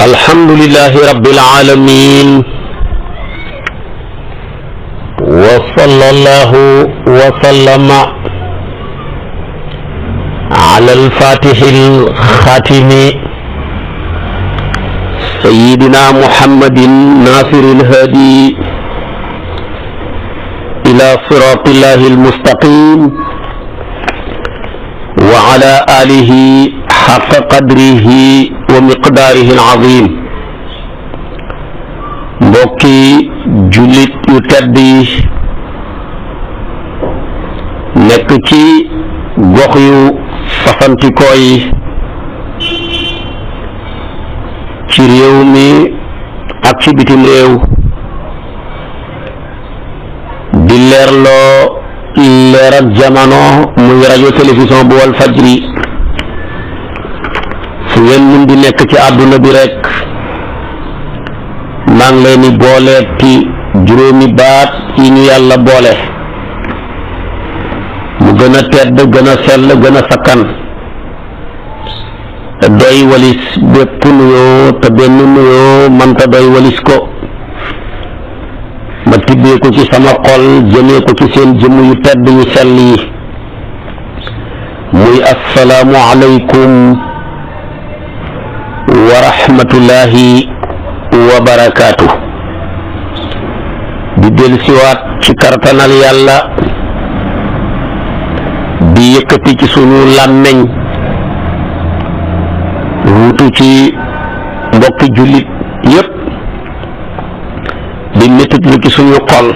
alhamdulillahi rabbil alamin wa sallallahu wa sallama ala al-fatihil khatimi sayyidina muhammadin nasiril hadi ila siratillahil mustaqim wa ala alihi haqqa qadrihi wa miqdaarihi al-azim. mbokki jullit yu tedd yi nekk ci gox yu fasantikoo yi ci réew mi ak ci bitim réew di leerloo leer ak jamono muy rajo télévision bu wal fajri fu ngeen mun di nekk ci àdduna bi rek maa ngi leen di booleeti juróomi baat yi ñu yàlla boole mu gën a tedd gën a sell gën a sakkan te doy walis bépp nuyoo te benn nuyoo mënta doy walis ko ma tibbee ko ci sama xol jëmee ko ci seen jëmm yu tedd yu sell yi muy assalaamu aleykum wa rahmatullahi wa barakaatu. di del siwaat ci kartanal yàlla di yëkkati ci sunu làmmeñ wuutu ci mbokki jullit yépp di métit lu ci suñu xol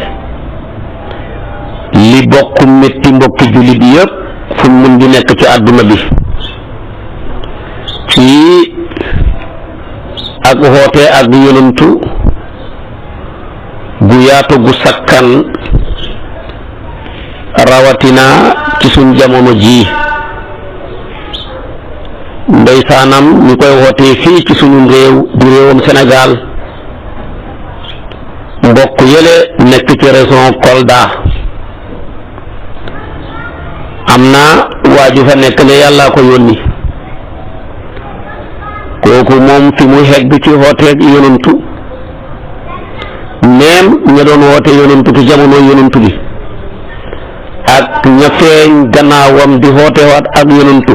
li bokk métti mbokki jullit yépp fu mun di nekk ci àdduna bi ci ak xoote ak yonantu gu yaatu gu sakkan rawatina ci suñ jamono ji ndeysaanam ñu koy wootee fii ci suñu réew di réewam Sénégal mbokk yële nekk ci région Kolda am na waaju fa nekk ne yàllaa ko yónni kooku moom fi muy xegg ci wooteeg yonantu même ña doon woote yonantu ci jamono yonantu bi ak ña feeñ gannaawam di wootewaat ak yonantu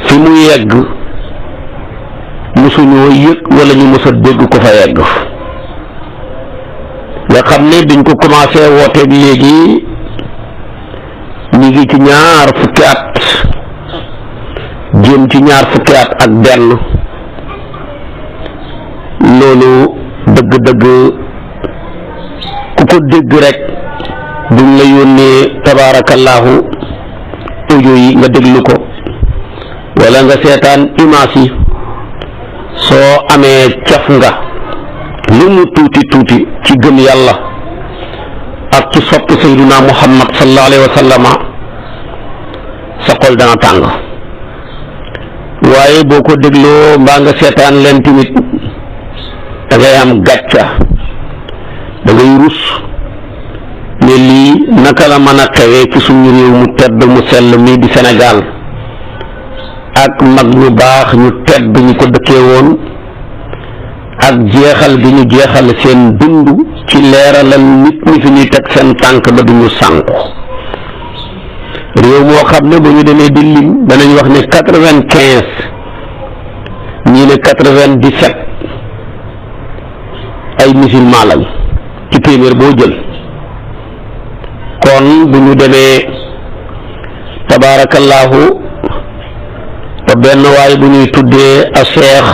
fi mu yegg musuñoo yëg wala ñu mës a dégg ko fa yegg nga xam ne biñ ko commencé wooteeg léegi ñu ngi ci ñaar fukki at jëm ci ñaar fukki at ak benn loolu dëgg-dëgg ku ko dégg rek buñ la yónnee tabaarakallaahu audio yi nga déglu ko wala nga seetaan image yi soo amee caf nga lu mu tuuti tuuti ci gëm yàlla ak ci sopp sayyiduna muhammad sallallahu alayhi wa sallama sa xol dana tàng waaye boo ko dégloo mbaa nga seetaan leen tamit da ngay am gàcca da ngay rus ne lii naka la mën a xewee ci suñu réew mu tedd mu sell mii di Sénégal ak mag ñu baax ñu tedd ñu ko dëkkee woon ak jeexal gi ñu jeexal seen dund ci leeralal nit ñi fi ñuy teg seen tànk ba duñu sànku réew moo xam ne bu ñu demee di lim danañ wax ne 95 ñii ne 97 ay musulman lañ ci téeméer boo jël kon bu ñu demee tabaarakallaahu te benn waay bu ñuy tuddee a Cheikh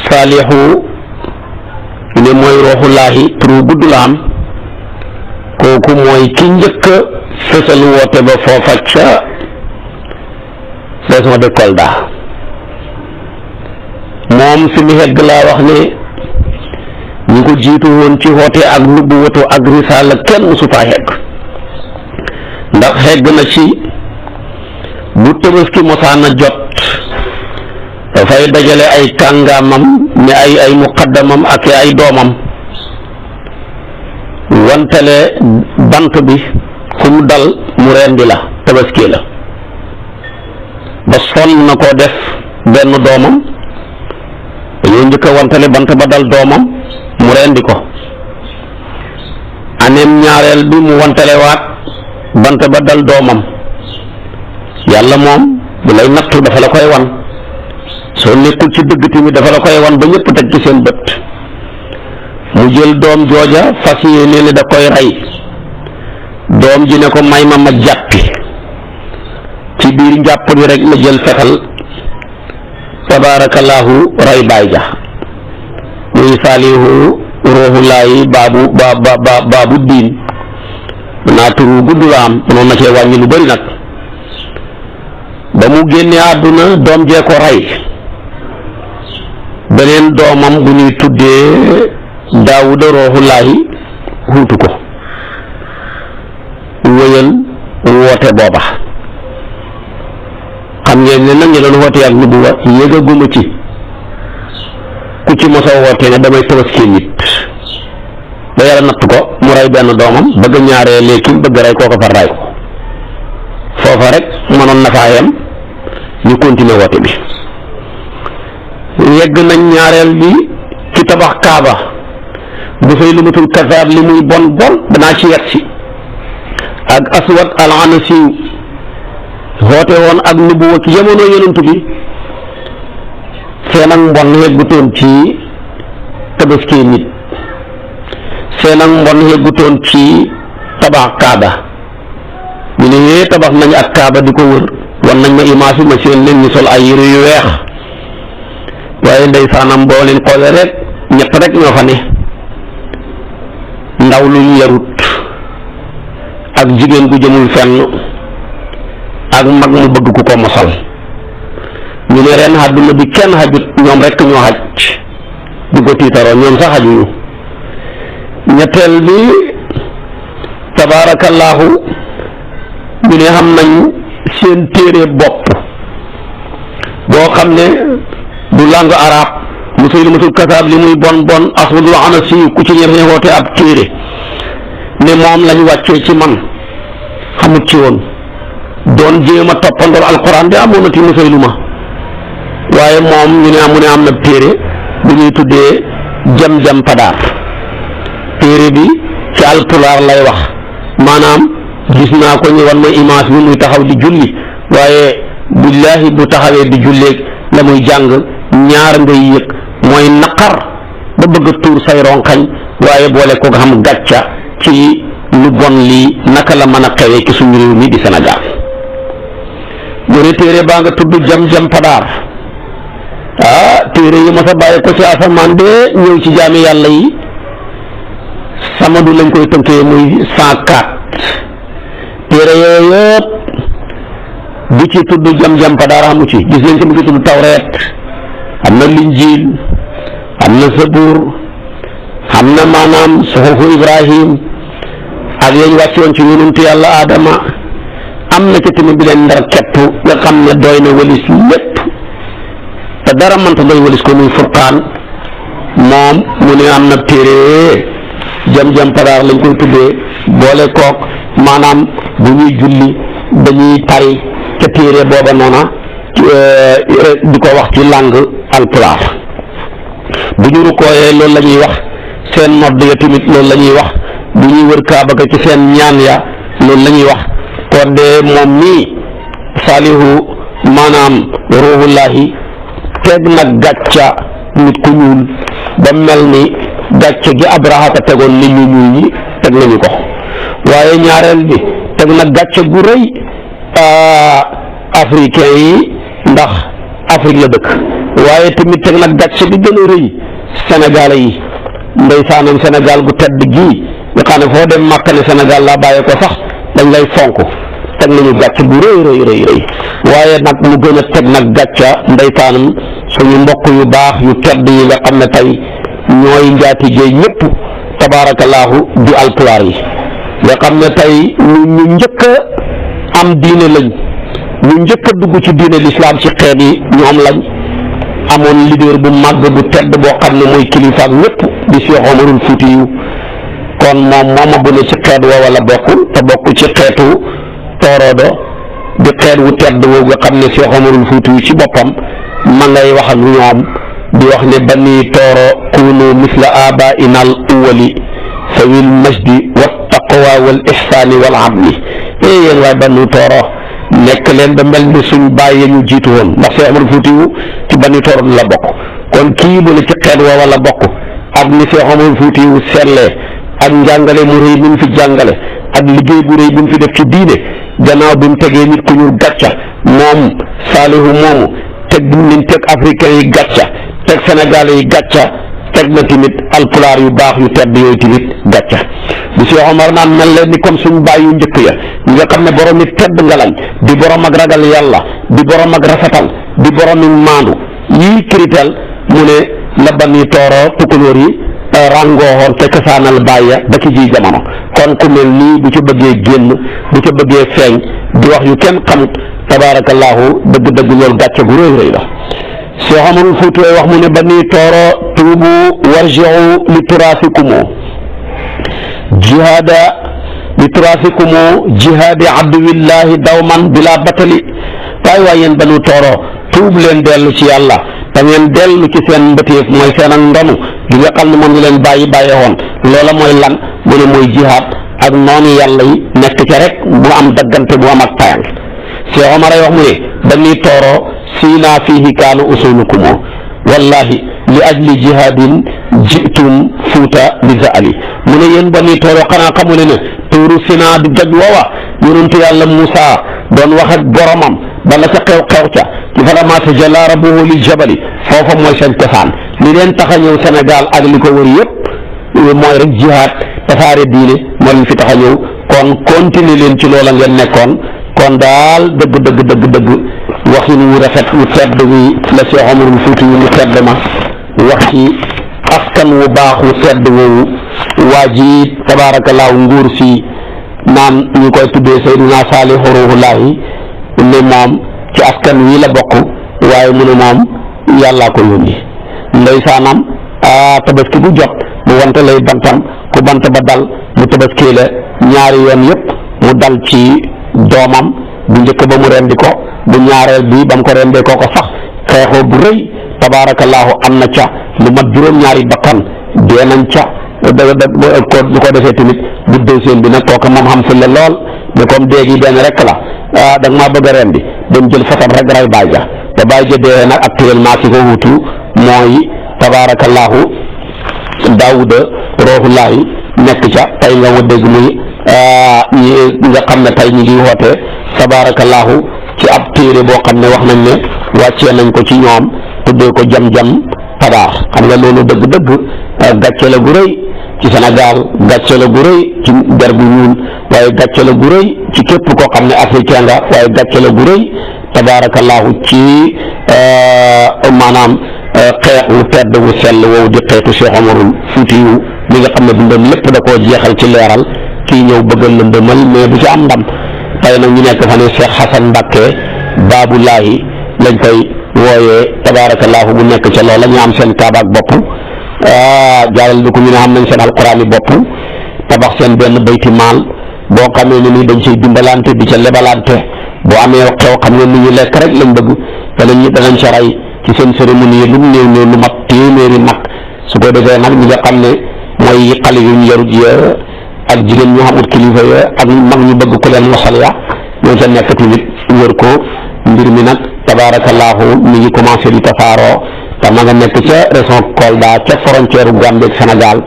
Saalihu ne mooy Ruuxullaahi turu gudd la am kooku mooy ki njëkk fësal woote ba foofa ca région de Kolda moom fi mu hegg laa wax ne ñu ko jiitu woon ci woote ak nubuwatu ak risaala kenn musu faa hegg ndax hegg na ci bu Tabaski mosaana jot dafay dajale ay kàngaamam ne ay muqaddamam ak ay doomam wantale bant bi fu mu dal mu rendi la Tabaski la sonn na koo def benn doomam dañoo njëkk a wantale bant ba dal doomam mu rendi ko aneem ñaareel bi mu wantalewaat bant ba dal doomam yàlla moom bu lay nattu dafa la koy wan soo nekkul ci dëgg tamit dafa la koy wan ba ñëpp teg ci seen bët mu jël doom jooja fas yéene ne da koy rey doom ji ne ko may ma jàppi ci biir njàpp gi rek la jël fetal tabaarakallaahu rey baay ja muy saalihu ruuxulaayi baabu diin naa turu gudd la am mënoon na cee wàññi lu bari nag ba mu génnee àdduna doom jee ko rey beneen doomam bu ñuy tuddee daawuda ruuxulaayi xuutu ko wéyal woote booba xam ngeen ne nag ñu doon woote ak nubuwa yëgaguma ci ku ci mosoo woote ne damay tabaski nit ba yàlla natt ko mu rey benn doomam bëgg ñaaree léegi bëgg rey koo ko far ray ko foofa rek mënoon na faa yem ñu continuer woote bi yegg nañ ñaareel bi ci tabax kaaba bu fay lu matul kasaab li muy bon danaa ci yegg si ak aswad al anasi woote woon ak nubuwa ci jamono yonent bi seen ak mbon yeggutoon ci tabaski nit seen ak mbon yeggutoon ci tabax kaaba ñu ne yee tabax nañ ak kaaba di ko wër wan nañ ma image bi ma seen leen ñu sol ay yére yu weex waaye ndeysaanam boo leen xoole rek ñett rek ñoo fa ne ndaw lu ñu yarut ak jigéen gu jëmul fenn ak mag mu bëgg ku ko mosal ñu ne ren àdduna bi kenn xajut ñoom rek ñoo xaj di ko tiitaroo ñoom sax xajuñu ñetteel bi tabaarakallaahu ñu ne xam nañ seen téere bopp boo xam ne du langue arabe Musaylimatul kazaab li muy bon Aswadul Anasi ku ci ñëw woote ab téere ne moom lañ wàccee ci man xamut ci woon doon jéem a toppandoor alquran de amoon na ci Musaylima waaye moom ñu ne amu ne am na téere bu ñuy tuddee jam-jam padaar téere bi ci alpulaar lay wax maanaam gis naa ko ñu wan ma image bi muy taxaw di julli waaye billaahi bu taxawee di julleeg la muy jàng ñaar ngay yëg mooy naqar ba bëgg a tuur say ronkañ waaye boole ko nga xam gàcca ci lu bon lii naka la mën a xewee ci suñu réew mi di Sénégal mu ne téere baa nga tudd jam-jam padaar téere yi mos a bàyyi ko ci asamaan de ñëw ci jaami yàlla yi samadu lañ koy tënkee muy 104 téere yooyu yëpp bi ci tudd jam-jam padaar amu ci gis nañ ci mu ngi tudd tawreet am na linjiil am na sabuur am na maanaam suxufu Ibrahim ak yañ wàcce woon ci yonentu yàlla Adama am na ci tamit bi leen ndar kepp nga xam ne doy na walis lépp te dara mënta doy walis ko muy furqaan moom mu ne am na téere jam-jam padaar lañ koy tuddee boole kook maanaam bu ñuy julli dañuy tari ca téere booba noona di ko wax ci langue alpulaar bu ñu rukkooyee loolu la ñuy wax seen nodd ya tamit loolu la ñuy wax bu ñuy wër kaaba ga ci seen ñaan ya loolu la ñuy wax kon de moom nii saalihu maanaam ruuhullahi teg nag gàcca nit ku ñuul ba mel ni gàcce gi abrahata tegoon nit ñu ñuul ñi teg nañu ko waaye ñaareel bi teg nag gàcce gu rëy africain yi ndax Afrique la dëkk waaye tamit teg nag gàcce bi gën a rëy sénégalais yi ndeysaanam Sénégal gu tedd gii nga xam ne foo dem màkk ne Sénégal laa bàyyee ko sax dañ lay fonk teg nañu gàcce bu rëy waaye nag mu gën a teg nag gàcca ndeysaanam suñu mbokk yu baax yu tedd yi nga xam ne tey ñooy njaatigéey ñëpp tabaarakallaahu di alpulaar yi nga xam ne tey ñu njëkk a am diine lañ ñu njëkk a dugg ci diine lislaam ci xeet yi ñoom lañ amoon leader bu màgg bu tedd boo xam ne mooy kilifa ak ñëpp di Cheikh Omarul Fuutiyu kon moom mooma bu ne ci xeet woowa la bokk te bokk ci xeetu tooroodo di xeet wu tedd woowu nga xam ne Cheikh Omarul Fuuti ci boppam ma ngay wax ak ñoom di wax ne bani tooro kunu misla abaina al awwali sawil majdi wa taqwa wal ihsaani wal adli yéen waaye bani tooro nekk leen ba mel ni suñ bàyyi ñu jiitu woon ndax Cheikh Omarul Fuuti ci bani tooro la bokk kon kii mu ne ci xeet woowa la bokk ak ni Cheikh Omarul Fuuti seetlee ak njàngale mu rëy bi mu fi jàngale ak liggéey bu rëy bi mu fi def ci diine gannaaw bi mu tegee nit ku ñuul gàcca moom Saalihu moomu teg niñ teg africain yi gàcca teg sénégalais yi gàcca teg na tamit alpulaar yu baax yu tedd yooyu tamit gàcca bu Cheikh Omar naan mel leen ni comme suñ bàyyi yu njëkk ya ñi nga xam ne borom it tedd nga lañ di borom ak ragal yàlla di borom ak rafetal di borom ak maandu yii kiritel mu ne la bani tooro tukulóor yi ràngooxoon te kasaanal bàyya ba ci ji jamono kon ku mel nii bu ca bëggee génn bu ca bëggee feeñ di wax yu kenn xamut tabaarakallaahu dëgg-dëgg loolu gàcce gu rëy rëy la Cheikh Omarul Fuuti wax mu ne bani tooro tuubu warjiu li turaasikumu jihaada li turaasikumu jihaadi aduwillahi dawman bila batali waay yéen bani tooro tuub leen dellu ci yàlla da ngeen dellu ci seen mbëteef mooy seen ak ndonu gi nga xam ne moom ñu leen bàyyi woon loola mooy lan mu ne mooy jihaad ak noonu yàlla yi nekk ca rek bu am daggante bu am ak payal Cheikh Omar ay wax mu ne bani tooro siinaa fiihi kaanu usulukumoo wallahi li ajli jihaadin jitum fuuta li zaali mu ne yéen bani tooro xanaa xamu ne tuuru Sinaa di doj woowa yonentu yàlla Muusaa doon wax ak boromam bala ca xew-xew ca falammaa tajallaa rabbuhu lil jabali foofa mooy seen cosaan li leen tax a ñëw Sénégal ak li ko wër yëpp mooy rek jihaad tasaare diine moo leen fi tax a ñëw kon continuer leen ci loola ngeen nekkoon kon daal dëgg waxin wu rafet wu tedd wi la Cheikh Omarul Fuuti yu mu tedd ma wax ci askan wu baax wu tedd woowu waa ji tabaarakallaahu nguur si naan ñu koy tuddee Seydina Saalihu Ruuhullaahi ne moom ci askan wi la bokk waaye mu ne moom yàllaa ko yónni ndeysaanam tabaski bu jot mu wante lay bantam ku bant ba dal mu tabaski la ñaari yoon yëpp mu dal ci doomam bu njëkk ba mu rendi ko bu ñaareel bi ba mu ko rendee koo ko sax xeexoo bu rëy tabaarakallaahu am na ca lu mat juróom-ñaari bakkan dee nañ ca bu ko defee tamit bu deuxième bi nag kooka moom xam fi la lool ne comme dee gi benn rek la da nga maa bëgg a rendi dem jël fatam rek ray baay ja te baay ja dee nag actuellement ki ko wutu mooy tabaarakallaahu Daawuda Ruuhullaahi nekk ca tey nga ma dégg muy ñi nga xam ne tey ñu ngi woote tabaarakallaahu ci ab téere boo xam ne wax nañ ne wàccee nañ ko ci ñoom tuddee ko jam-jam tabaar xam nga loolu dëgg-dëgg gàcce la gu rëy ci Sénégal gàcce la gu rëy ci der bu ñuul waaye gàcce la gu rëy ci képp koo xam ne africain nga waaye gàcce la gu rëy tabaarakallaahu ci maanaam xeex wu tedd wu sell woowu di xeetu Cheikh Omarul Fuuti yu mi nga xam ne dundam lépp da koo jeexal ci leeral kii ñëw bëggal lëndëmal mais du ci am ndam tey nag ñu nekk fa ne Cheikh Xasan Mbàkke Baabulaahi lañ koy wooyee tabaarakallaahu bu nekk ca loola ñu am seen kaabaak bopp jaaral bi ko ñu ne xam nañ seen alquraan yi bopp tabax seen benn bayti maal boo xamee ne ni dañ ciy dimbalante di ca lebalante boo amee xew xam nga ni ñu lekk rek lañ bëgg danañ ca rey ci seen cérémonie yi lu mu néew lu mat téeméeri nag su ko defee nag ñi nga xam ne mooy xale yu ñu yarut ya ak jigéen ñu xamut kilifa ya ak mag ñu bëgg ku leen mosal ya ñoo ca nekk tamit wër ko mbir mi nag tabaarakallaahu mi ngi commencé di tasaaroo te ma nga nekk ca région Kolda ca frontière Gambie ak Sénégal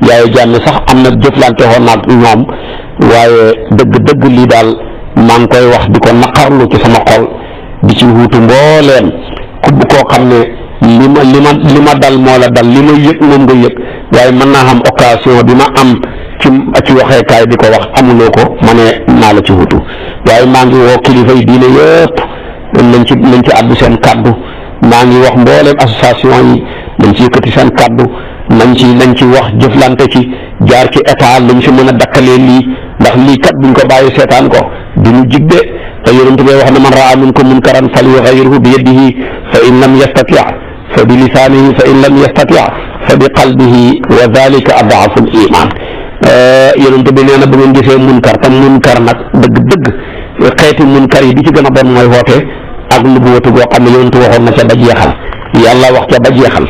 Yaya Jammeh sax am na jëflante woon na ak ñoom waaye dëgg lii daal maa ngi koy wax di ko naqarlu ci sama xol di ci wuutu mbooleem kubb koo xam ne li ma dal moo la dal li ma yëg moom nga yëg waaye mën naa xam occasion bi ma am ci waxeekaay di ko wax amuloo ko ma ne naa la ci wutu waaye maa ngi woo kilifa yi diine yëpp nañ ci àddu seen kaddu maa ngi wax mbooleem association yi nañ ci yëkkati seen kaddu nañ ci wax jëflante ci jaar ci état lañ fi mën a dakkalee lii ndax lii kat buñ ko bàyyi seetaan ko du ñu jig de te yonent bi wax na man raa minkum munkaran falyughayyirhu bi yadihi fa in lam yastati fa bi lisaanihi fa in lam yastati fa bi qalbihi wa dhalika ad'afu al-iman yonent bi nee na bu ngeen gisee munkar tam munkar nag dëgg xeeti munkar yi bi ci gën a bon mooy woote ak nubuwatu goo xam ne yonentu waxoon na ca ba jeexal yàlla wax ca ba jeexal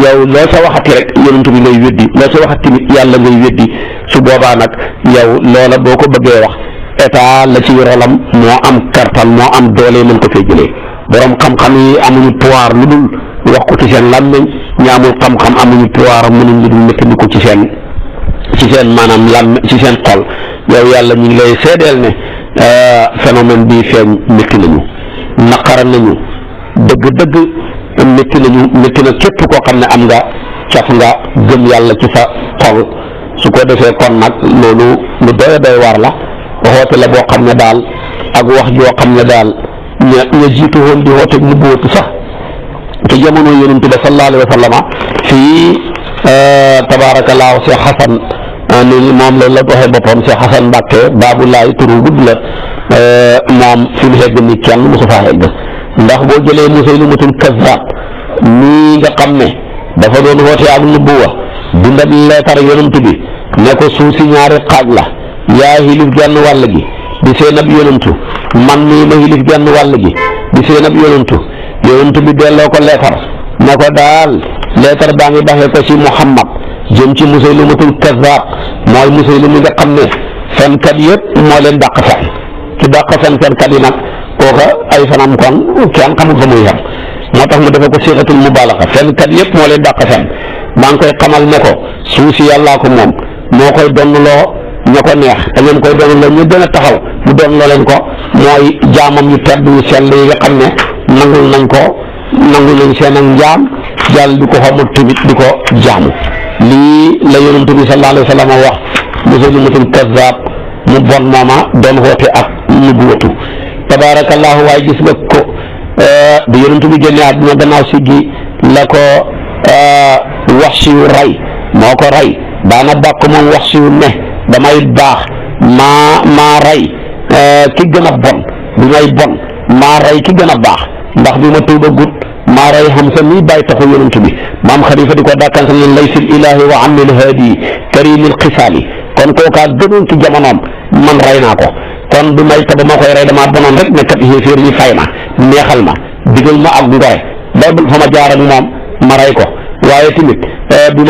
yow loo sa waxati rek yonentu bi ngay weddi loo sa waxati tamit yàlla ngay weddi su boobaa nag yow loola boo ko bëggee wax état la ci rolam moo am kartan moo am doole mën ko fee jëlee borom xam-xam yi amuñu pouvoir lu dul wax ko ci seen làmmiñ ñi amul xam-xam amuñu pouvoir mënuñ lu dul métti ko ci seen maanaam làmmiñ ci seen xol yow yàlla ñu ngi lay seedeel ne phénomène bii feeñ métti nañu naqara nañu dëgg-dëgg métti na képp koo xam ne am nga caf nga gëm yàlla ci sa xol su ko defee kon nag loolu lu doy war la waxoote la boo xam ne daal ak wax joo xam ne daal ña jiitu woon di woote nubuwatu sax te jamono yonent bi sallallahu alayhi wa sallama fii tabaarakallaahu Cheikh Xasan ni moom loolu la waxee boppam Cheikh Xasan Mbàkke baabulaay turu gudd la moom fi mu xegg ni kenn mosu faa xegg ndax boo jëlee Musaylimatul Kazzaab nii nga xam ne dafa doon woote ak nubuwa bindal leetar yonent bi ne ko suuf si ñaari xaaj la yaa xilif genn wàll gi di seen ab yonentu man mii ma xilif genn wàll gi di seen ab yonentu bi delloo ko leetar ne ko daal leetar baa ngi baxee ko ci Muhammad jëm ci Musaylimatul Kazzaab mooy Musaylim mi nga xam ne fenkat yëpp moo leen dàq fen ki dàq fenkat yi nag kooka ay fanam kon kenn xamul fa muy xam moo tax mu defe ko siixatul mubaalaxa fenkat yëpp moo leen dàq fen maa ngi koy xamal ne ko suuf si yàllaa ko moom moo koy donnloo ña ko neex te ngeen koy donnloo ñu gën a taxaw mu donnloo leen ko mooy jaamam yu tedd yu sell yi nga xam ne nangul nañ seen ak njaam jàll di ko xamul tamit di ko jaamu lii la yonent bi sallallahu alayhi wa sallam wax Musaylimatul Kazzaab mu bon mooma doon woote ak nubuwatu tabaarakallaahu waaye gis nga ko di yonent bi génne àdduna gannaaw si gi la ko Wahshi yu rey moo ko rey daana bàkk moom Wahshi yu ne damay baax maa rey ki gën a bon bi may bon maa rey ki gën a baax ndax bi ma tuuba gut maa rey Hamza mii bàyyi taxu yonent bi maam Xalifa di ko dàkkansa leen laysil ilaahi wa amil haadi karimil xisaali kon kookaa gënoon ci jamonoom man rey naa ko kon bi may ba ma koy rey damaa bonoon rek ne kat xéeféer ñi fay ma neexal ma digal ma ak ngore ba fa ma jaar ak moom ma rey ko waaye tamit bi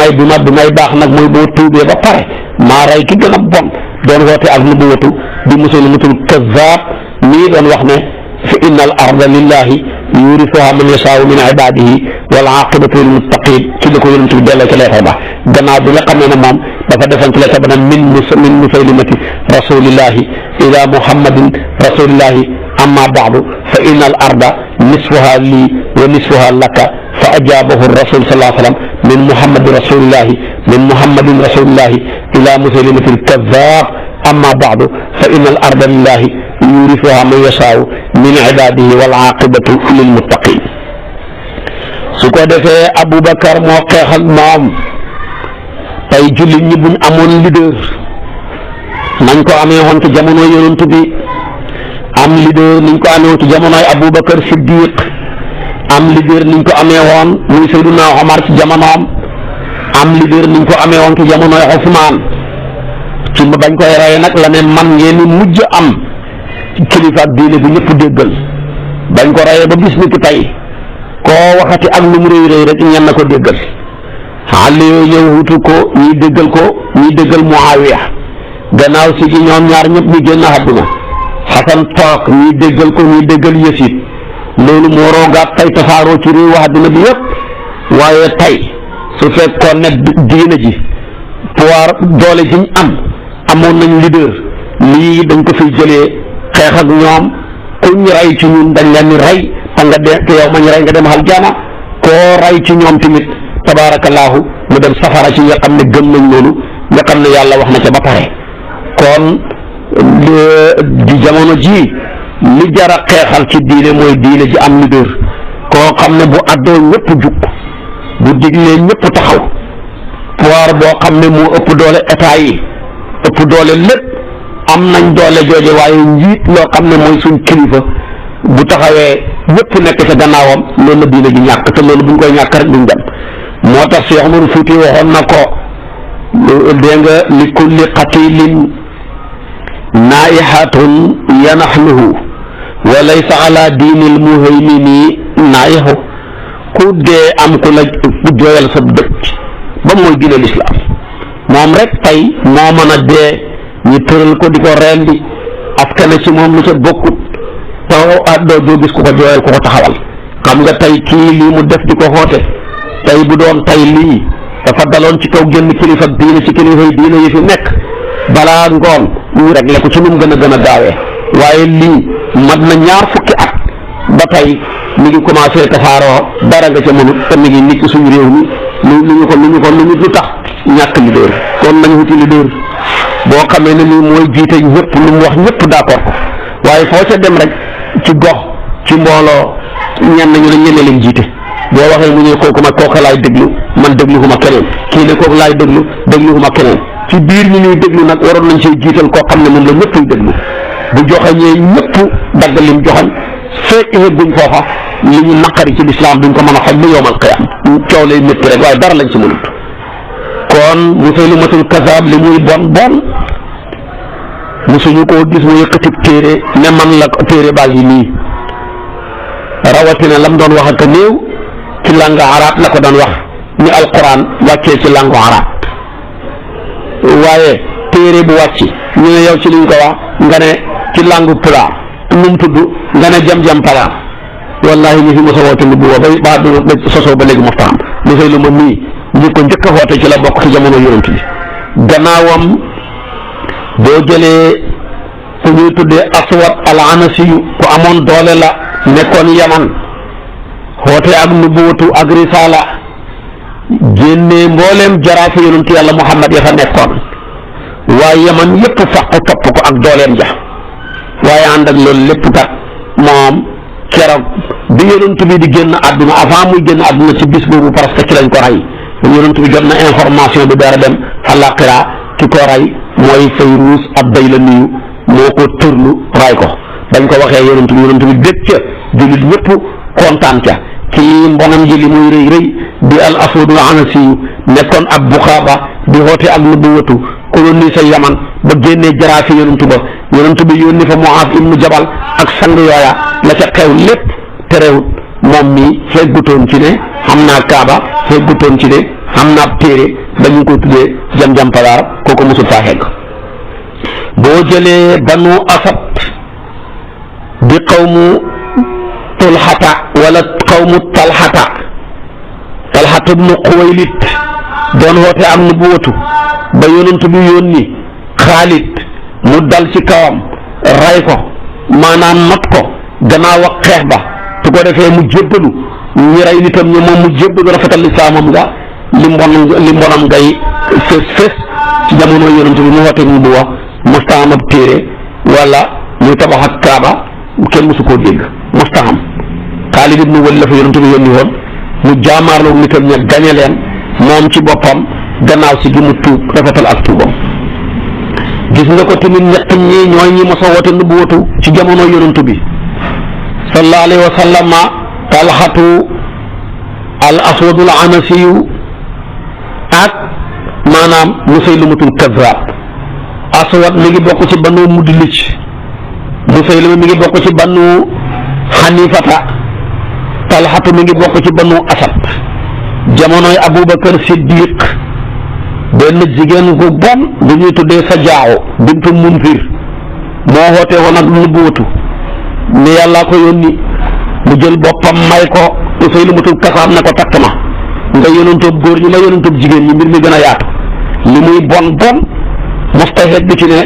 may baax nag mooy boo tuubee ba pare maa rey ki gën a bon doon woote ak nubuwatu di Musaylimatul Kazzaab mii doon wax ne fa inna al arda lillahi yurisuha man yashaau min ibadihi wal aqibatu lil muttaqin ci la ko yonent bi delloo ci leetar ba gannaaw bi nga xam ne moom dafa defoon ci leetar ba nag min musaylimati rasulillahi ila muhammadin rasulillahi amma baadu fa inna al arda nisfuha lii wa nisfuha laka fa ajabahu rasul sallallahu alayhi wa sallam min muhammadin rasulillahi ila musaylimati al kazzab amma baadu fa inna al arda lillahi yurisuha man yashaau min ibadihi wal aqibatu lil muttaqin su ko defee Aboubacar moo xeex ak moom tey jullit ñi buñ amoon leader nañ ko amee woon ci jamono yonent bi am leader niñ ko amee woon ci jamonoy Aboubacar Siddiq am leader niñ ko amee woon muy Seydina Omar ci jamonoom am leader niñ ko amee woon ci jamonoy Ousmane ci bañ koy rey nag la ne man ngeen mujj am kilifa ak diine bu ñëpp déggal bañ ko reyee ba bis ni ki tey koo waxati ak lu mu rëy rek ñen na ko déggal xale yooyu ñëw wutu ko ñuy déggal Muawiya gannaaw si gi ñoom ñaar ñëpp ñu génn àdduna Xasan toog ñuy déggal ko ñuy déggal Yasiid loolu moo roogaat tey tasaaroo ci réew àdduna bi yëpp waaye tey su fekkoon ne diine ji pouvoir doole ji ñu amoon nañ leader lii dañ ko fiy jëlee xeex ak ñoom kuñ rey ci ñun dañ leen di rey te nga de te yow mañ rey nga dem aljana koo rey ci ñoom tamit tabaarakallaahu mu dem safara ci nga xam ne gëm nañ loolu nga xam ne yàlla wax na ca ba pare kon di jamono ji li jar a xeexal ci diine mooy diine ji am leader koo xam ne bu addoo ñëpp jug bu diglee ñëpp taxaw pouvoir boo xam ne moo ëpp doole état yi ëpp doole lépp am nañ doole jooje waaye njiit loo xam ne mooy suñ kilifa bu taxawee ñëpp nekk ca gannaawam loolu la diine ji ñàkk te loolu buñ koy ñàkk rek duñ dem moo tax Cheikh Omar Fouti waxoon na ko dégg nga li kulli qatilin naa'ihatun yanaxnuhu wa laysa ala diinil muhaymini naa'ihu ku dee am ku la jooyal sa dëkk ba mooy diine lislaam moom rek tey moo mën a dee ñu tëral ko di ko rendi askane ci moom lu ca bokkut taw doo gis ku ko jooyal ku ko taxawal xam nga tey kii lii mu def di ko xoote tey bu doon tey lii dafa daloon ci kaw génn kilifa diine ci kilifa yi diine yi fi nekk balaa ngoon ñu réglé ko ci nu mu gën a gaawee waaye lii mat na ñaar fukki at ba tey mi ngi commencé tasaaroo dara nga ca mënut te mi ngi nit ci suñu réew mi lu tax ñàkk leader kon nañu wuti leader boo xamee ne lii mooy jiite ñëpp lu mu wax ñëpp d'accord ko waaye foo ca dem rek ci gox ci mbooloo ñenn ñu ne ñeneen leen jiite boo waxee mu ne kooku laay déglu man dégluwuma keneen kii ne kooku laay dégluwuma keneen ci biir ñi ñuy déglu nag waroon nañ see jiital koo xam ne moom la ñëpp déglu bu joxañee ñëpp dagg lim joxañ fekk yegguñ foofa li ñu naqari ci lislaam duñ ko mën a xam ba yowmal qiyaam coow lay métti rek waaye dara lañ ci mënut kon Musaylimatul kazaab li muy bon musuñu koo gis mu yëkkati téere ne man la téere baa ngi nii rawatina lam doon wax ak néew ci langue arabe la ko doon wax ni alquran wàccee ci langue arabe waaye téere bu wàcc ñu ne yow ci liñ ko wax nga ne ci langue pulaar nu mu tudd nga ne jam-jam palaar wallahi ñu fi mos a woote lu bu ba sosoo ba léegi mofta am Musaylima mii ñi ko njëkk a woote ci la bokk ci jamono yonent bi gannaawam boo jëlee ku ñuy tuddee Aswad al-Anasiyu ku amoon doole la nekkoon Yaman xoote ak nubuwatu ak risaala génnee mbooleem jaraafi yonent yàlla Muhammad ya fa nekkoon waaye Yaman yépp faq topp ko ak dooleem ja waaye ànd ak loolu lépp kat moom keroog bi yonent bi di génn àdduna avant muy génn àdduna ci bis boobu parce que ci lañ ko rey yonent bi jot na information bi dara dem àllaaxira ki ko rey mooy Fayruz ad-Daylami moo ko tërlu ray ko bañ ko waxee yonent bi dégg ca jullit ñëpp kontaan ca kii mbonam ji li muy rëy di al Aswadul Anasi nekkoon ab buxaaba di xoote ak nubuwatu colonisé Yaman ba génnee jaraafi yonent bi yónni fa Muaaz ibnu Jabal ak sang yooya la ca xew lépp terewut moom mi feggutoon ci ne xam naa kaaba feggutoon ci ne xam naa téere dañu ko tuddee jam-jam palaar kooku mosul faa xegg boo jëlee banu asad di qawmu tulxata wala qawmu talxata ibnu Xuwaylid doon xoote am nubuwatu ba yonent bi yónni Xaalid mu dal ci kawam ray ko maanaam not ko gannaaw ak xeex ba su ko defee mu jébbalu ñi rey nitam ñi moom mu jébbalu rafetal lislaamam nga li mbonam ngay fés ci jamono yonent bi mu xoote nubuwa mustaam ab téere wala muy tabax ak kaaba kenn mësu koo dégg mustaam Xaalid ibnu Walid la fa yonent bi yónni woon mu jaamaarloo nitam ña gañe leen moom ci boppam gannaaw si gi mu tuub rafetal ak tuubam gis nga ko tamit ñett ñi ñooy ñi mos a woote nubuwatu ci jamono yonent bi sallallahu alayhi wa sallam Talxatu al Aswadul Anasiyu ak maanaam Musaylimatul Kazaab Aswad mi ngi bokk ci banu Mudlij Musaylima mi ngi bokk ci banu Xanifata Talxatu mi ngi bokk ci banu Asad jamonoy Abubakar Siddiq benn jigéen gu bon bu ñuy tuddee Sajaaw bintu Munzir moo xoote woon ak nubuwatu ne yàllaa ko yónni mu jël boppam may ko Musaylimatul Kazaab ne ko takk ma nga yonentoob góor ñi ma yonentoob jigéen ñi mbir mi gën a yaatu li muy bon mustahid bi ci ne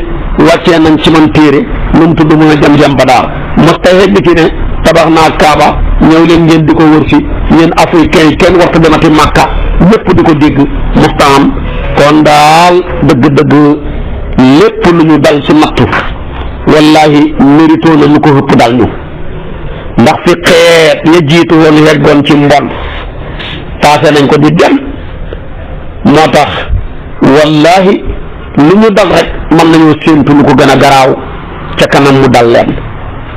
wàccee nañ ci man téere lu mu tudd mu ne jam-jam ba daal mustahid bi ci ne tabax naa kaaba ñëw leen ngeen di ko wër si yéen africain yi kenn warta demati Makka ñëpp di ko dégg mustaam kon daal dëgg-dëgg lépp lu ñu dal ci nattu wallahi mérito na lu ko ëpp dal ñu ndax fi xeet ya jiitu woon yeggoon ci mbon paase nañ ko di dem moo tax wallahi lu ñu dal rek mën nañoo séentu lu ko gën a garaaw ca kanam mu dal leen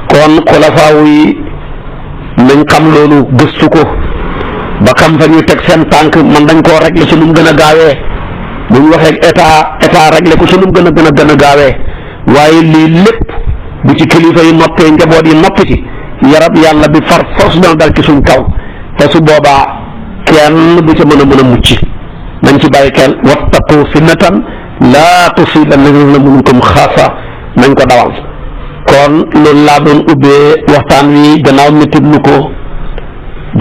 kon xulafaawu yi nañ xam loolu gëstu ko ba xam fa ñuy teg seen tànk man dañ koo régler ci nu mu gën a gaawee bu ñu waxee état régler ko ci nu mu gën a gaawee waaye lii lépp bu ci kilifa yi noppee njaboot yi nopp ci yarab yàlla bi far force dana dal ci suñ kaw te su boobaa kenn du ca mën a mucc nañ ci bàyyi xel wattaqu fitnatan laa tusiibanna llaziina zalamu minkum xaassa nañ ko dawal. kon loolu laa doon ubbee waxtaan wi gannaaw métitlu ko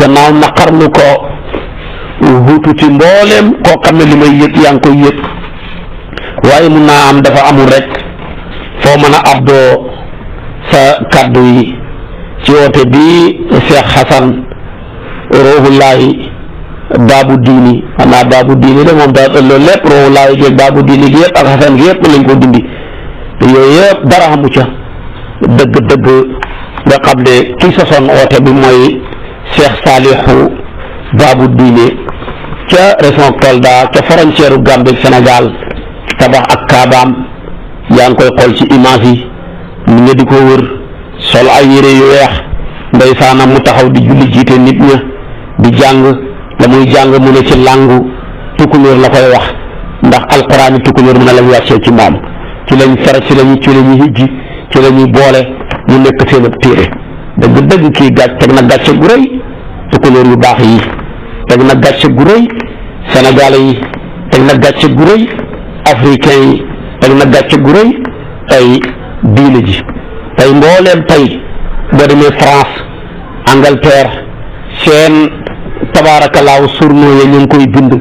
gannaaw naqarlu ko wuutu ci mbooleem koo xam ne li may yëg yaa ngi koy yëg waaye mun naa am dafa amul rek foo mën a abdoo sa kàddu yi ci woote bi Cheikh Hassan Ruuhullaahi Baabu Diini xanaa Baabu Diini de moom daal loolu lépp Ruuhullaahi gi Baabu Diini gi yëpp ak Hassan gi yëpp lañ ko dindi te yooyu yëpp dara amu ca dëgg-dëgg nga xam ne ki sosoon woote bi mooy Cheikh Saalihu Baabu Diini ca région Kolda ca frontière Gambie Sénégal tabax ak kaabaam yaa ngi koy xool ci image yi nit ñi di ko wër sol ay yére yu weex ndeysaanam mu taxaw di julli jiite nit ña di jàng la muy jàng mu ne ci làngu tukulóor la koy wax ndax alquraan tukulóor mu ne lañ wàccee ci moom ci lañ fere ci lañuy hijji ci la ñuy boole mu nekk seen ab téere dëgg-dëgg kii teg na gàcce gu rëy tukulóor yu baax yi teg na gàcce gu rëy sénégalais yi teg na gàcce gu rëy africain yi teg na gàcce gu rëy tey diine ji tey mbooleem tey boo demee France Angleterre seen tabaarakallaahu journaux ya ñu ngi koy bind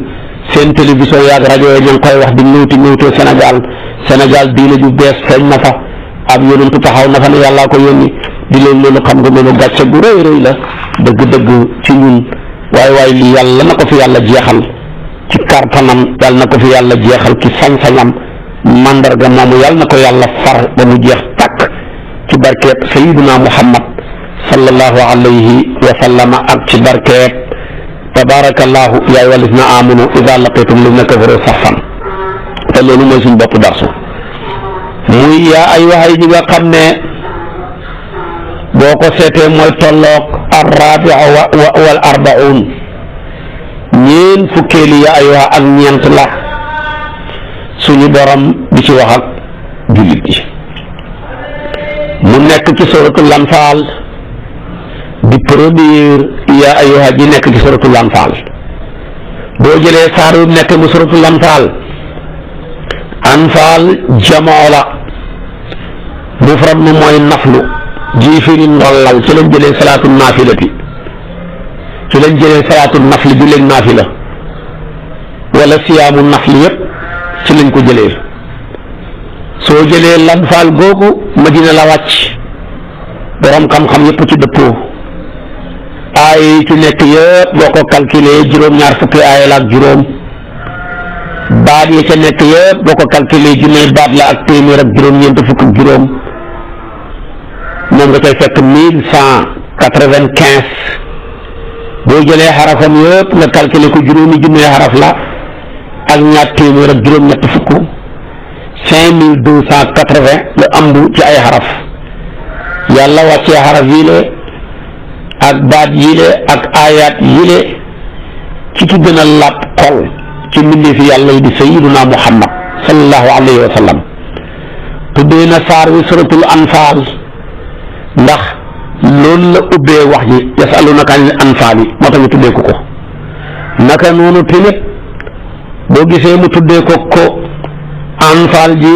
seen télévision yaag rajo ya ñu ngi koy wax di ñëwtoo Sénégal diine ju bees feeñ na fa ab yonentu taxaw na fa ne yàllaa ko yónni di leen loolu xam nga loolu gàcce gu rëy rëy la dëgg-dëgg ci ñun waaye lii yàlla na ko fi yàlla jeexal ci kartanam yàlla na ko fi yàlla jeexal ci sañ-sañam mandarga moomu yàlla na ko yàlla far ba mu jeex takk ci barkeeb sayiduna muhammad sallallahu alayhi wa sallama ak ci barkeeb tabarakallahu yaa ayyuha llazina amanu ida laqitum llazina kafaru saffan te loolu mooy suñ bopp darsu muy yaa ay waxay ñi nga xam ne boo ko seetee mooy tolloog arrabia wal arbaun ñeen fukkeeli yaa ay wax ak ñeent la suñu borom di ci wax ak jullit yi mu nekk ci suratul anfaal di produire yaa ay wax ji nekk ci suratul anfaal boo jëlee saar yu nekk mu suratul anfaal jamoo la mufrad mu mooy naflu ji firi ndollal ci lañ jëlee salaatu naafilati ci lañ jëlee salaatu nafli bi léegi naafila wala siyaamu nafli yëpp ci lañ ko jëlee soo jëlee lanfaal googu madina la wàcc borom xam-xam yëpp ci dëppoo aay yi ci nekk yëpp boo ko calculé juróom-ñaar fukki aay la ak juróom baat yi ca nekk yëpp boo ko calculé junne baat la ak téeméer ak juróom-ñeent fukk ak juróom moom nga koy fekk 1195 boo jëlee xarafam yëpp nga calculé ko juróomi junne xaraf la ak ñaar téeméer ak juróom-ñett fukk 5280 la ëmb ci ay xaraf yàlla wàccee xaraf yii le ak baat yii le ak aayaat yii le ci ki gën a làpp xol ci mbindee fi yàlla yi di sayyiduna muhammad sallallahu alayhi wa sallam tuddee na saar wi suratul anfaal ndax loolu la ubbee wax ji yasalunaka anil anfaal yi moo tax ñu tuddee ko naka noonu tamit boo gisee mu tuddee ko anfaal ji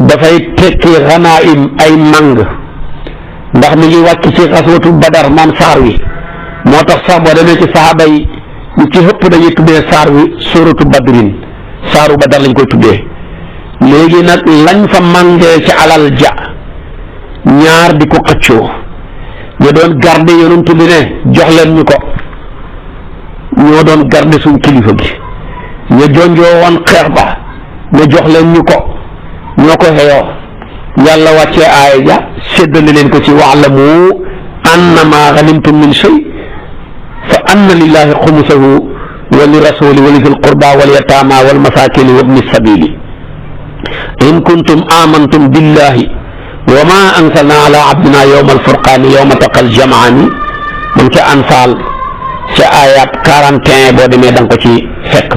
dafay tekki xanaa'im ay màng ndax mi ngi wàcc ci xaswatu badar maam saar wi moo tax sax boo demee ci saxaaba yi ñu ci ëpp dañuy tuddee saar wi suratu badrin saaru badar lañ koy tuddee léegi nag lañ fa màngee ci alal ja ñaar di ko xëccoo ñu doon garde yonent bi ne jox leen ñu ko ñoo doon garde suñ kilifa gi ñu jonjoo woon xeex ba ne jox leen ñu ko ñoo ko xeyoo yàlla wàccee aaya ja séddale leen ko ci wa'lamu annama ghanimtum min shay fa anna lillahi xumusahu wa li rasuli wa li zil qurba wal yatama wal masakini wa ibni sabili in kuntum amantum billahi wa ma anzalna ala abdina yawma alfurqani yawma taqal jamaani moom ca anfaal ca ayat 41 boo demee da nga ko ci fekk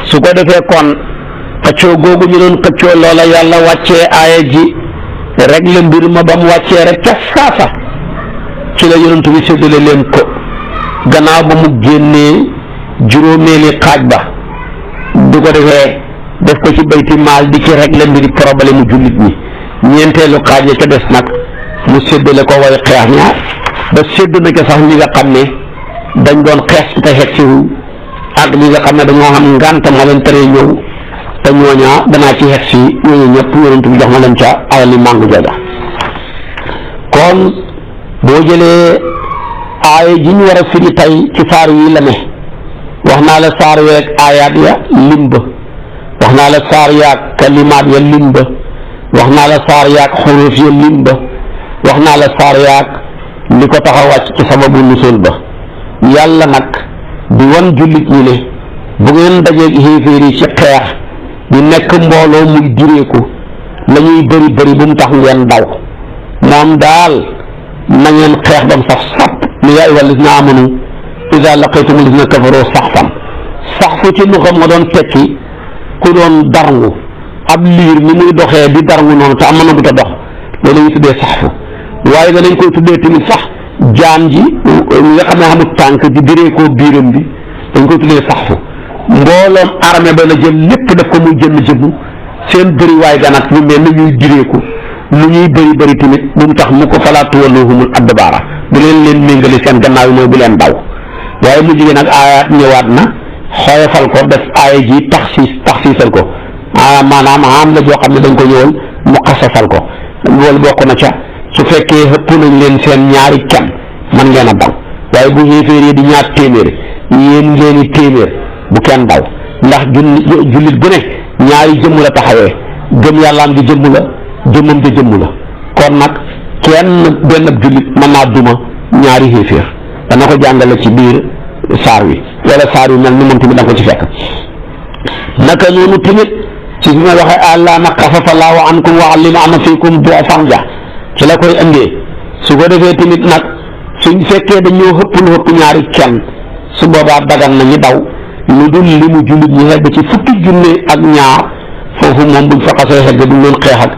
su ko defee kon xëccoo googu ñu doon xëccoo loola yàlla wàccee aaya ji rek la mbir ma ba mu wàccee rek ca saasa ci la yonent bi séddale leen ko gannaaw ba mu génnee juróomeeli xaaj ba du ko defee def ko ci bayti maal di ci rek la mbiri problème mu jullit ñi ñeenteelu xaaj ya ca des nag mu séddale ko way xeex ñaar ba sédd na ca sax ñi nga xam ne dañ doon xeex te xeex si ak ñi nga xam ne dañoo xam ngànt ma leen tere ñëw te ñooñaa danaa ci xeex si ñooñu ñëpp yonent bi jox na leen ca alali màngu jooja kon boo jëlee aaya ji ñu war a firi tey ci saar yi la ne wax naa la saar yeeg aayaat ya limba wax naa la saar yaag kalimaat ya limba wax naa la saar yaag xuruuf ya limba wax naa la saar yaag li ko tax a wàcc ci sababu nusul ba yàlla nag di wan jullit ñi ne bu ngeen dajeeg xéeféer yi ci xeex di nekk mbooloo muy direeku la ñuy bëri bëri bu mu tax ngeen daw moom daal na ngeen xeex ba mu saf sàpp li yaa ayyuhal lazina amanu iza laqitumul lazina kafaru saxfan saxfu ci lu xam nga doon tekki ku doon darngu ab liir ni muy doxee di darngu noonu te am na bu ta dox loolu la ñuy tuddee saxfu waaye danañ koy tuddee tamit sax jaan ji nga xam ne xamul tànk di direekoo biiram bi dañ koy tuddee saxfu mbooloom armée ba la jël lépp def ko muy jëmm jëmm seen bëriwaay ganat ñu mel na ñuy direeku lu ñuy bëri tamit bu mu tax mu ko falaa tuwalluhumul adbaara bu leen méngale seen gannaaw yi mooy bu leen daw waaye mu jigéen nag aayaat ñëwaat na xoyofal ko def aaya ji taxsiisal ko maanaam am la joo xam ne dañ ko ñëwal mu xasasal ko loolu bokk na ca su fekkee xëpp nañ leen seen ñaari kenn man ngeen a daw waaye bu xéeféer yi di ñaar téeméer yéen leeni téeméer bu kenn daw ndax jullit bu ne ñaari jëmm la taxawee gëm yàllaam di jëmm la jëmmam di jëmm la kon nag kenn benn jullit mën naa duma ñaari xéeféer dana ko jàngale ci biir saar wi wala saar wi mel ni moom tamit da nga ko ci fekk naka noonu tamit ci fi ma waxee àllaa na xafafa laahu ankum wa allima anna fiikum du'afan ja ci la koy indee su ko defee tamit nag suñ fekkee dañoo xëpp ñaari kenn su boobaa dagan na ñu daw lu dul li mu jullit ñi xegg ci fukki junne ak ñaar foofu moom buñ fa xasee xegg duñ leen xeex ak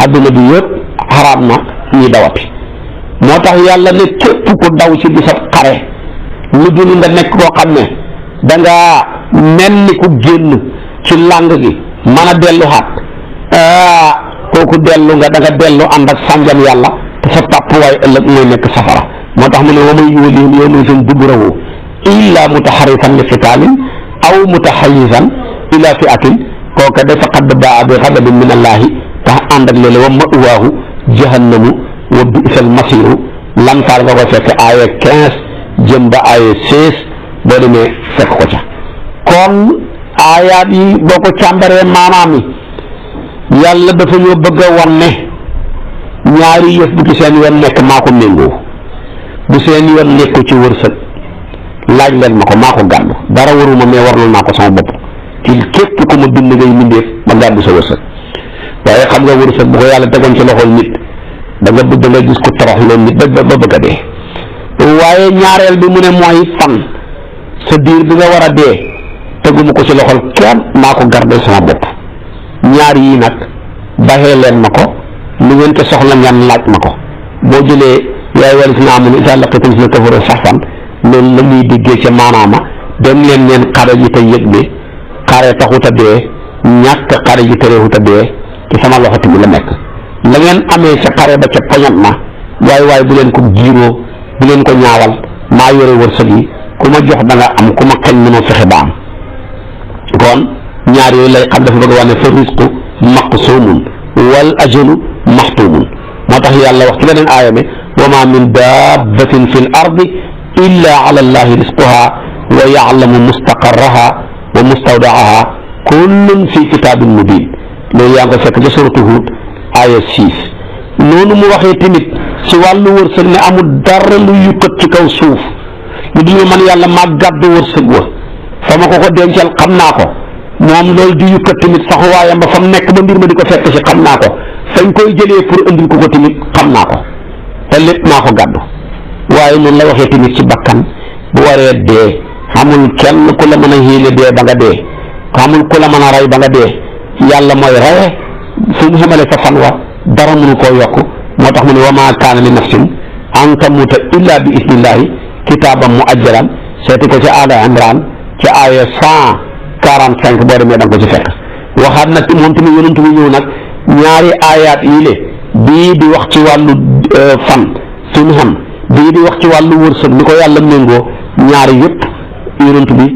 àdduna bi yëpp xaraam na ñuy dawati moo tax yàlla ne képp ku daw ci bisab xare lu dul nga nekk koo xam ne dangaa mel ni ku génn ci làng gi mën a dellu xaat kooku dellu nga da nga dellu ànd ak sànjam yàlla te sa tàppuwaay ëllëg mooy nekk safara moo tax mu ne wa man yuwallihim yawma idin duburahu illa mutaharrifan li qitaalin aw mutahayyizan ila fi'atin kooka de faqad baa'a bi ghadabin min allahi tax ànd ak léeg-léeg wa ma'waahu jahannamu wa bi'sal masiiru lan faal nga ko fekk aaya 15 jëm ba aaya 16 boo demee fekk ko ca kon aayaat yi boo ko càmbaree maanaam yi yàlla dafa ñoo bëgg a wan ne ñaari yëf bu ci seen yoon nekk maa ko méngoo bu seen yoon nekku ci wërsëg laaj leen ma ko maa ko gàddu dara waruma mais warlul naa ko sama bopp ci képp ku ma bind ngay mindeef ma gàddu sa wërsëg waaye xam nga wërsëg bu ko yàlla tegoon ci loxol nit da nga gis ko torox loolu nit ba bëgg a dee waaye ñaareel bi mu ne mooy fan sa diir bi nga war a dee teguma ko ci loxol kenn maa ko gardé sama bopp ñaar yii nag baxee leen ma ko lu ngeen te soxla ngeen laaj ma ko boo jëlee yaay wala si na amoon isa laqitum lazina kafaru saxfan loolu la ñuy déggee ca maanaama dem leen ngeen xare ji te yëg ne xare taxut a dee ñàkk xare ji terewut a dee ci sama loxo tamit la nekk la ngeen amee ca xare ba ca poñat ma waaye bu leen ko jiiroo bu leen ko ñaawal maa yore wërsëg yi ku ma jox da nga am ku ma xañ mënoo fexe ba am kon ñaar yooyu lay xam dafa bëgg a wax ne fa risqu maqsumun wal ajalu maxtumun moo tax yàlla wax ci beneen aaya ne wa ma min dabbatin fi l ardi illa ala allahi risquha wa ya'lamu mustaqarraha wa mustawdaaha kullun fi kitabin mubin loolu yaa ngi ko fekk ca suratu Hud aaya 6 noonu mu waxee tamit ci wàllu wërsëg ne amul dara lu yukkat ci kaw suuf lu dul man yàlla maa gàddu wërsëg wa fa ma ko dencal xam naa ko moom loolu di yukkat tamit saxuwaayam ba fa mu nekk ba mbir ma di ko fekk ci xam naa ko fañ koy jëlee pour indil ko tamit xam naa ko te lépp maa ko gàddu waaye noonu la waxee tamit ci bakkan bu waree dee xamul kenn ku la mën a xiile dee ba nga dee xamul ku la mën a rey ba nga dee yàlla mooy reye fu mu xamale fa fan wa dara mënu koo yokk moo tax mu ne wa maa kaana li nafsin an tamuuta illa bi isnillahi kitaaban muajjalan seeti ko ci Aala Imran ci aaya 145 boo demee da nga ko ci fekk waxaat nag moom tamit yonent bi ñëw nag ñaari aayaat yi le bii di wax ci wàllu fan suñu xam bii di wax ci wàllu wërsëg ni ko yàlla méngoo ñaari yëpp yonent bi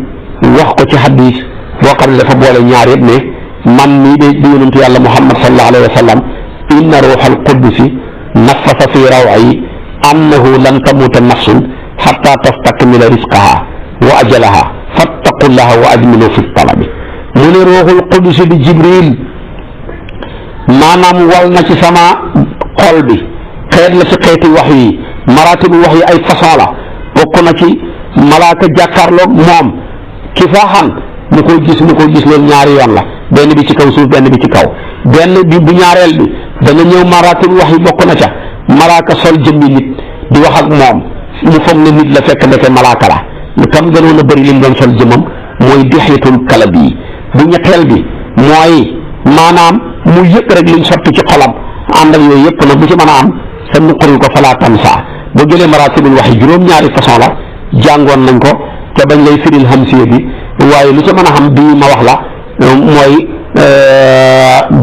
wax ko ci hadis boo xam ne dafa boole ñaar yëpp ne man mii de di yonentu yàlla Muhammad sallallahu alayhi wa sallam inna ruuxal qudusi nafasa fi raw'i annahu lan tamuuta nafsun xatta tastakmila risqaha wa ajalaha fattaqullaha wa ajmilu fi talabi mu ne ruuxul qudusi di Jibril maanaam wal na ci sama xol bi xeet la ci xeeti wax yi maratibu wax yi ay façon la bokk na ci malaaka jàkkaarloog moom kifaaxan ni koy gis loolu ñaari yoon la benn bi ci kaw suuf benn bi ci kaw benn bi bu ñaareel bi dana ñëw maratibu wax yi bokk na ca malaaka sol jëmmi nit di wax ak moom mu foog ne nit la fekk ndeke malaaka la lu tam gënoon a bëri li mu doon sol jëmmam mooy dixyatul kalab yi bu ñetteel bi mooy maanaam mu yëg rek liñ sotti ci xolam ànd ak yooyu yëpp nag bu ci mën a am sa nuquril ko falaa tansa boo jëlee maratibul wax yi juróom-ñaari façon la jàngoon nañ ko te bañ lay firil hamsiya bi waaye lu ci mën a xam bii ma wax la mooy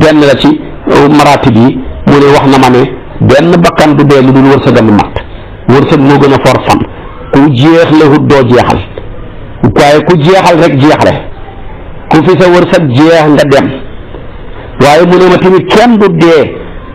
benn la ci maratib yi mu ne wax na ma ne benn bakkan du dee lu dul wërsëgam mat wërsëg moo gën a for fan ku jeex la hut doo jeexal waaye ku jeexal rek jeexle ku fi sa wërsëg jeex nga dem waaye mu ne ma tamit kenn du dee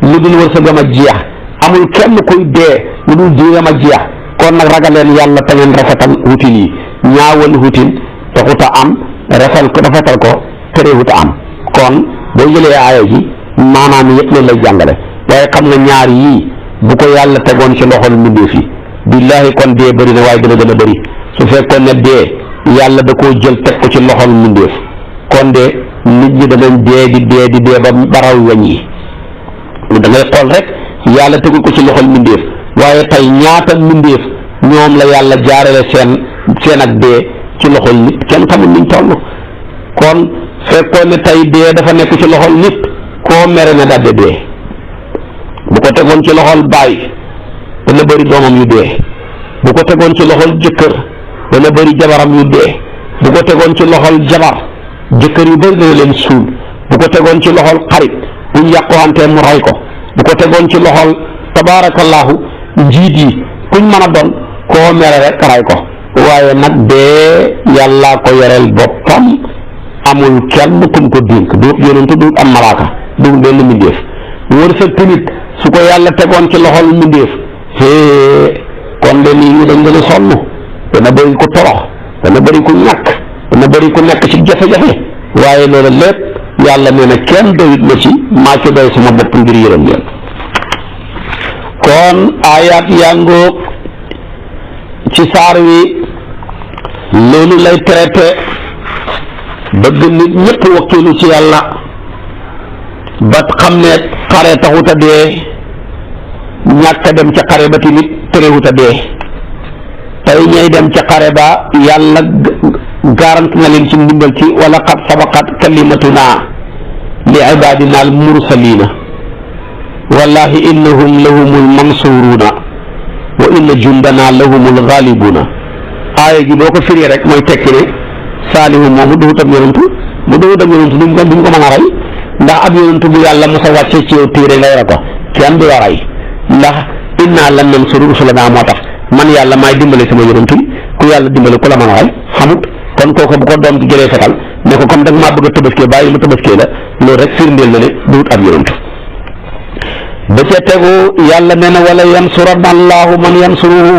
lu dul wërsëgam a jeex amul kenn kuy dee lu dul diinam a jeex kon nag ragaleen yàlla te ngeen rafetal wutin yi ñaawal wutin taxut a am rafetal ko terewut a am kon boo jëlee aaya ji maanaam yëpp loolu lay jàngale waaye xam nga ñaar yii bu ko yàlla tegoon ci loxol mbindeef yi billaahi kon dee bëri na waaye dina gën a bëri su fekkoon ne dee yàlla da koo jël teg ko ci loxol mbindeef kon de nit ñi danañ dee ba baraw weñ yi da ngay xool rek yàlla tegul ko ci loxol mbindeef waaye tey ñaata mbindeef ñoom la yàlla jaarale seen ak dee ci loxol nit kenn xamul niñ toll kon fekkoon ne tey dee dafa nekk ci loxol nit koo mere na daldi dee bu ko tegoon ci loxol baay dana bëri doomam yu dee bu ko tegoon ci loxol jëkkër dana bëri jabaram yu dee bu ko tegoon ci loxol jabar jëkkër yu bëri dana leen suul bu ko tegoon ci loxol xarit buñ yàqoantee mu ray ko bu ko tegoon ci loxol tabaarakallaahu njiit yi kuñ mën a doon koo mere rek ray ko waaye nag dee yàllaa ko yoreel boppam amul kenn kum ko dénk du yonent du am malaaka du benn mbindéef wërsëg tamit su ko yàlla tegoon ci loxol mbindéef kon de nit ñi dañ gën a sonn dana bëri ku torox dana bëri ku ñàkk dana bëri ku nekk ci jafe-jafe waaye loolu lépp yàlla nee na kenn doyut ma ci maa ci doy sama bopp ngir yërëm leen kon ayaat yàngoog ci saar wi loolu lay traité bëgg nit ñëpp wakkilu ci yàlla ba xam ne xare taxut a dee ñàkk a dem ca xare ba tamit terewut a dee tey ñay dem ca xare ba yàlla garant na leen ci ndimbal ci wala qad sabaqat kalimatuna li ibadina al mursalina wallahi innahum lahumul mansuruna wa inna jundana lahumul ghalibuna aaya gi boo ko firee rek mooy tekki ne saalihu moomu duhut ab yonantu bu duhut ab yonantu duñ ko mën a rey ndax ab yonantu bu yàlla mos a wàcce ci yow téere ngay ra ko kenn du la rey ndax inna lan nansuru rusulana moo tax man yàlla maay dimbale sama yonantu yi ku yàlla dimbale ku la mën a rey xamut kon kooku bu ko doom gi jëlee fetal ne ko comme da nga maa bëgg a tabaskee bàyyi ma tabaskee la loolu rek firndeel na ne duhut ab yonantu ba ca tegu yàlla nee na wala yansuranna allahu man yansuruhu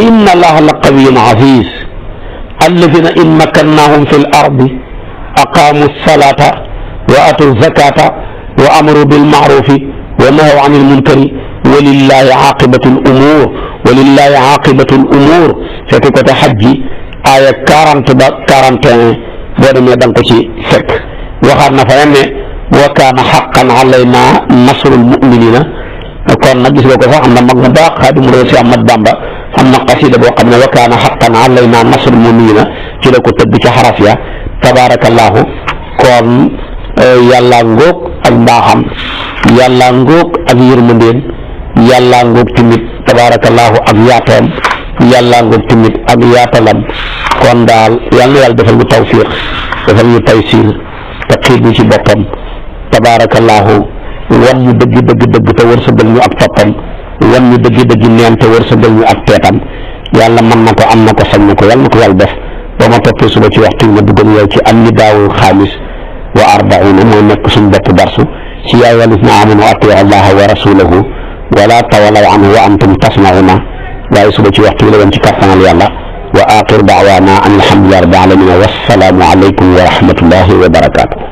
inna allaha la qawiyyun aziz alladina in makkannahum fi l ardi aqaamu salata wa atu zakata wa amaru bilmaarufi wa nahaw an ilmunkari walillahi aqibatu l umur walillahi aqibatu l umur fekk ko te xaj ji aaya 40 ba 41 boo demee da nga ko ci fekk waxaat na fa ne wa kaana xaqan alayna nasrul muminina kon nag gis nga ko sax am na mag mu baax Xaadimu Rasuul si Ahmad Bamba am na xasida boo xam ne wa kaana xaqan alayna nasrul muminina ci la ko tëgg ci xaraf ya tabaarakallaahu kon yàllaa ngóog ak mbaaxam, yàllaa ngóog ak yërmandeen, yàllaa ngóog tamit tabaarakallaahu ak yaatoom, yàllaa ngóog tamit ak yaatalam. kon daal yal na yàlla defal ñu tawfiq, defal ñu taysiir te xiir ñu ci boppam tabaarakallaahu, wan ñu dëgg te wërsëgal ñu ak toppam, wan ñu dëgg neen te wërsëgal ñu ak teetam. yàlla mën na ko, am na ko, sañ na ko, yàlla na ko yàlla def. boo ma toppee suba ci waxtu ma duggoon yow ci an-nidaa'ul xaamis wa arba'iina moo nekk suñu bopp darsu ci yaa ayyuhal laziina aamanu atii'u llaaha wa rasuulahu wa laa tawallaw anhu wa antum tasma'uuna. waaye suba ci waxtu bi la woon ci kàttanal yàlla. wa aaxiru da'waanaa an alhamdulillaahi rabbil aalamiin wa salaamu aleykum wa rahmatullaahi wa barakaatuh.